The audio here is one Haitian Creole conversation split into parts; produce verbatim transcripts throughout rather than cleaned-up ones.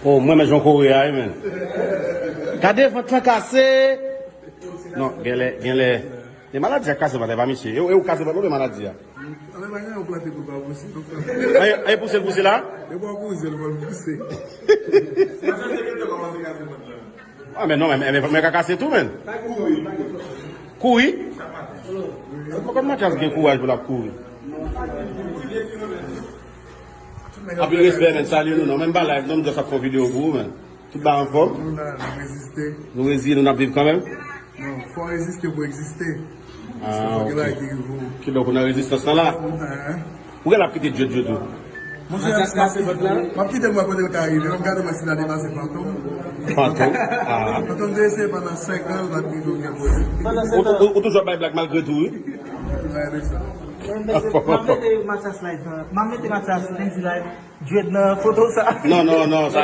Oh, mwen men jan kore a, wi, men. Gade vant lan kase. Non, genlè, genlè. E maladi a kase vant la, e pa misye. E, e ou kase vant la, oubyen maladi a? Anlè bagay, yon plante pou pa pouse, non, frè. Ay, ay, pouse l, pouse la? E pa pouse l, fò l pouse. Ah, men non, men, men, men ka kase tou, men. Kouri? Ou konn Mathias gen kouraj pou l ap kouri. Anpil respè, men. Salye nou, non. Men m pa live, non, m just ap fè yon videyo pou ou, men. Tout bagay anfòm? Nou la, n ap reziste. Nou reziye, nou n ap viv kanmenm? Non, fò reziste pou egziste. Ah, ok. Kidonk, ou nan rezistans lan la? Ou gen ap kite Djed Djed ou? Monchè, m ap kite l, m ap kite l, mwen kote l ka rive. M ap gade mwen si l a depase Fantom. Fantom? Ah. Fantom te eseye pandan senk an, l pa t rive okenn kote. Ou, ou, ou toujou ap bay blag malgre tou, wi. Mwen de sa. M ap mete Mathias live nan, m ap mete Mathias Lundi live, Djed nan foto sa. Non, non, non, sa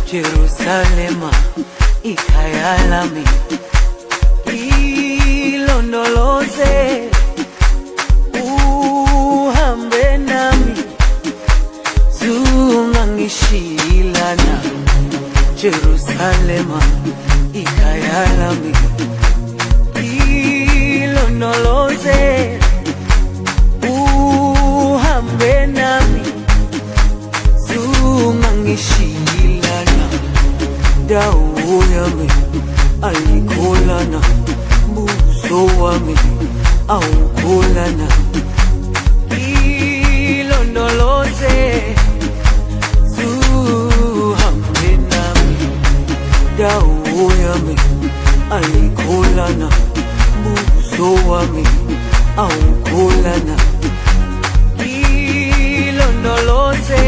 Jerusalema, ikhaya lami, ilondoloze, uhambe nami, zungangishilana. Jerusalema, ikhaya lami, ilondoloze, uhambe nami, zungangishilana. Dawo yami, alikholana, mbuso wami, awukholana. Ilondoloze, zuhambe nami. Dawo yami, alikholana, mbuso wami, awukholana. Ilondoloze,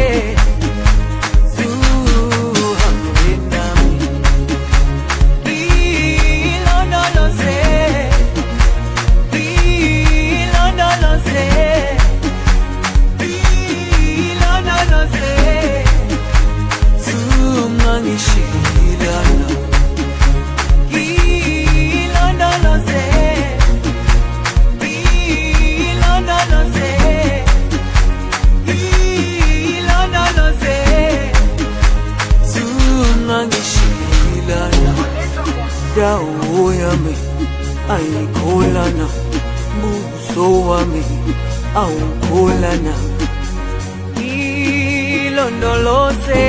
zuhambe nami. Ilondoloze, ilondoloze, ilondoloze, zungangishilana. Ilondoloze, ilondoloze, ilondoloze, zungangishilana. Dawo yami, alikholana, mbuso wami, awukholana. Ilondoloze,